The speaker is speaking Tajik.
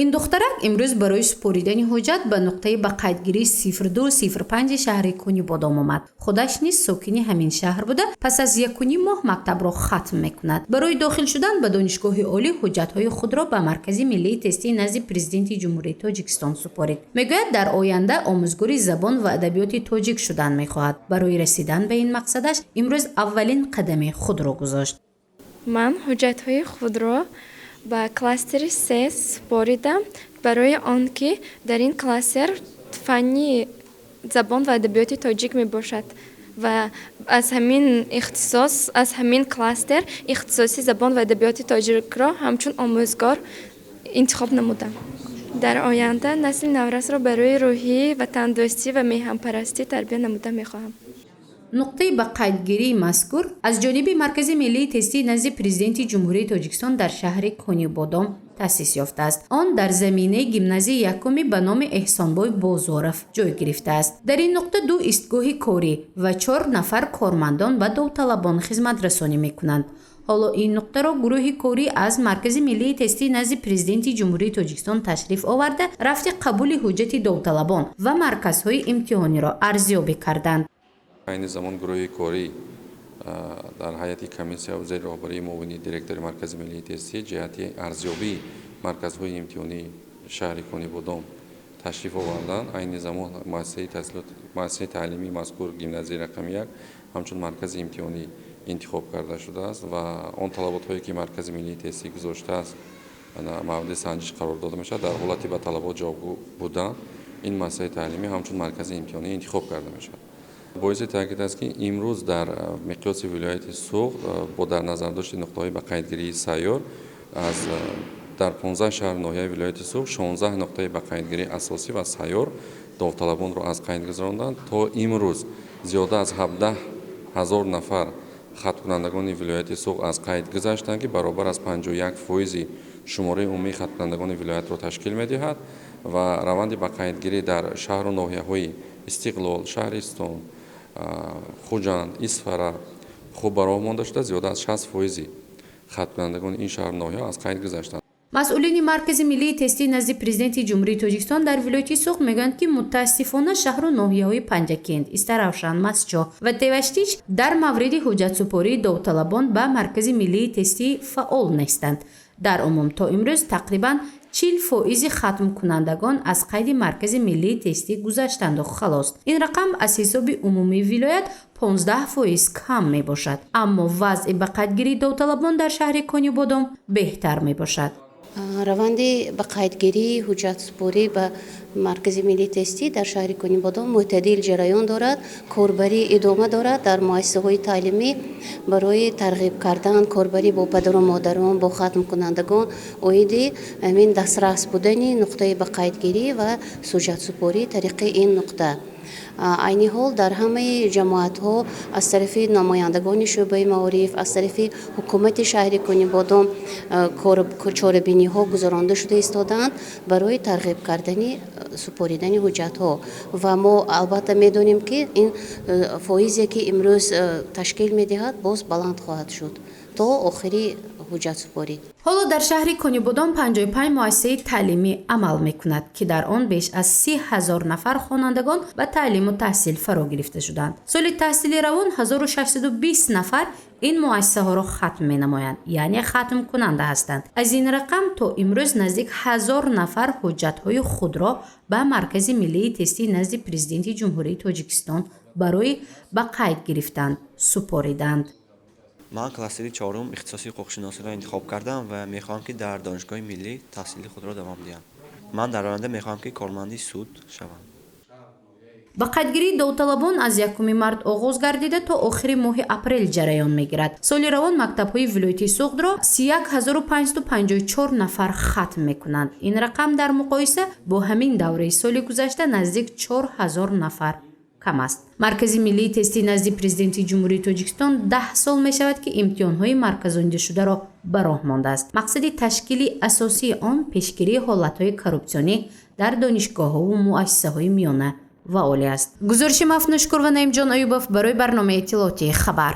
Ин духтарак имрӯз барои супоридани ҳуҷҷат ба нуқтаи ба қайдгирии 0205 шаҳри Конибодом омад. Худаш низ сокини ҳамин шаҳр буда, пас аз 1,5 моҳ мактабро хатм мекунад. Барои дохил шудан ба донишгоҳи олӣ ҳуҷҷатҳои худро ба Маркази миллии тестии назди Президенти Ҷумҳурии Тоҷикистон супорид. Мегӯяд, дар оянда омӯзгори забон ва адабиёти тоҷик шудан мехоҳад. Барои расидан ба ин мақсадаш имрӯз аввалин қадами худро гузошт. Ман ҳуҷҷатҳои худро ба кластери се супоридам, барои он ки дар ин кластер фанни забон ва адабиёти тоҷик мебошад ва аз ҳамин ихтисос, аз ҳамин кластер ихтисоси забон ва адабиёти тоҷикро ҳамчун омӯзгор интихоб намудам. Дар оянда насли наврасро барои рӯҳии ватандӯстӣ ва меҳанпарастӣ тарбия намуда мехоҳам. Нуқтаи ба қайдгирии мазкур аз ҷониби Маркази миллии тестии назди Президенти Ҷумҳурии Тоҷикистон дар шаҳри Конибодом таъсис ёфтааст. Он дар заминаи гимназияи якуми ба номи Эҳсонбой Бозоров ҷой гирифтааст. Дар ин нуқта ду истгоҳи корӣ ва 4 нафар кормандон ба довталабон хизматрасонӣ мекунанд. Ҳоло ин нуқтаро гурӯҳи корӣ аз Маркази миллии тестии назди Президенти Ҷумҳурии Тоҷикистон ташриф оварда, рафти қабули ҳуҷҷати довталабон ва марказҳои имтиҳониро арзёбӣ карданд. Айни замон гурӯҳи корӣ дар ҳайати комиссия зери роҳбарии муовини директори Маркази миллии тестӣ ҷиҳати арзёбии марказҳои имтиҳонии шаҳри Конибодом ташриф оварданд. Айни замон муассисаи таълимии мазкур, гимназияи рақами 1, ҳамчун маркази имтиҳонӣ интихоб карда шудааст ва он талаботҳое ки Маркази миллии тестӣ гузоштааст, мавриди санҷиш қарор дода мешавад. Дар ҳолати ба талабот ҷавобгӯ будан, ин муассисаи таълимӣ ҳамчун маркази имтиҳонӣ интихоб карда мешавад. Боиси таъкид аст, ки имрӯз дар миқёси вилояти Суғд бо дар назардошти нуқтаҳои ба қайдгирии сайёр аз дар 15 шаҳр ноҳияи вилояти Суғд 16 нуқтаи ба қайдгирии асосӣ ва сайёр довталабонро аз қайд гузаронданд. То имрӯз зиёда аз 17 ҳазор нафар хаткунандагони вилояти Суғд аз қайд гузаштанд, ки баробар аз 51% шумораи умумии хаткунандагони вилоятро ташкил медиҳад ва раванди ба қайдгирӣ дар шаҳру ноҳияҳои Истиқлол, Шаҳристон, Хуҷанд, Исфара хуб ба роҳ монда шуда, зиёда аз 60% хаткунандагони ин шаҳру ноҳияҳо аз қайд гузаштанд. Масъулини Маркази миллии тестии назди Президенти Ҷумҳурии Тоҷикистон дар вилояти Суғд мегӯянд, ки мутаассифона шаҳру ноҳияҳои Панҷакент, Истаравшан, Мастчоҳ ва Деваштич дар мавриди ҳуҷҷатсупории довталабон ба Маркази миллии тестӣ фаъол нестанд. Дар умум то имрӯз тақрибан 40% хатмкунандагон аз қайди Маркази миллии тестӣ гузаштанду халос. Ин рақам аз ҳисоби умумии вилоят 15% кам мебошад. Аммо вазъи ба қайдгирии довталабон дар шаҳри Конибодом беҳтар мебошад. Раванди ба қайдгирии ҳуҷҷатсупорӣ ба Маркази миллии тестӣ дар шаҳри Конибодом мӯътадил ҷараён дорад, корбарӣ идома дорад дар муассисаҳои таълимӣ барои тарғиб кардан, корбарӣ бо падару модарон, бо хатмкунандагон оиди ҳамин дастрас будани нуқтаи ба қайдгирӣ ва ҳуҷҷатсупорӣ тариқи ин нуқта. Айни ҳол дар ҳамаи ҷамоатҳо аз тарафи намояндагони шӯъбаи маориф, аз тарафи ҳукумати шаҳри Конибодом чорабиниҳо гузаронда шуда истодаанд барои тарғиб кардани супоридани ҳуҷҷатҳо. Ва мо албатта медонем, ки ин фоизе, ки имрӯз ташкил медиҳад, боз баланд хоҳад шуд то охири ҳуҷҷатсупорӣ. Ҳоло дар шаҳри Конибодом 55 муассисаи таълимӣ амал мекунад, ки дар он беш аз 30 ҳазор нафар хонандагон ба таълиму таҳсил фаро гирифта шуданд. Соли таҳсили равон 1620 нафар ин муассисаҳоро хатм менамоянд, яъне хатмкунанда ҳастанд. Аз ин рақам то имрӯз наздик 1000 нафар ҳуҷҷатҳои худро ба Маркази миллии тестии назди Президенти Ҷумҳурии Тоҷикистон барои ба қайд гирифтан супориданд. Ман кластери чорум ихтисоси ҳуқуқшиносиро интихоб кардам ва мехоҳам, ки дар Донишгоҳи миллӣ таҳсили худро давом диҳам. Ман дар оянда мехоҳам, ки корманди суд шавам. Ба қайдгирии довталабон аз 1 март оғоз гардида, то охири моҳи апрел ҷараён мегирад. Соли равон мактабҳои вилояти Суғдро 31 554 нафар хатм мекунанд. Ин рақам дар муқоиса бо ҳамин давраи соли гузашта наздик 4000 нафар кам аст. Маркази миллии тестии назди Президенти Ҷумҳурии Тоҷикистон 10 сол мешавад, ки имтиҳонҳои марказондашударо ба роҳ мондааст. Мақсади ташкили асосии он пешгирии ҳолатҳои коррупсионӣ дар донишгоҳҳову муассисаҳои миёна ва олӣ аст. Гузориши Мафнушкур ва Наимҷон Аюбов барои барномаи иттилоотии «Хабар».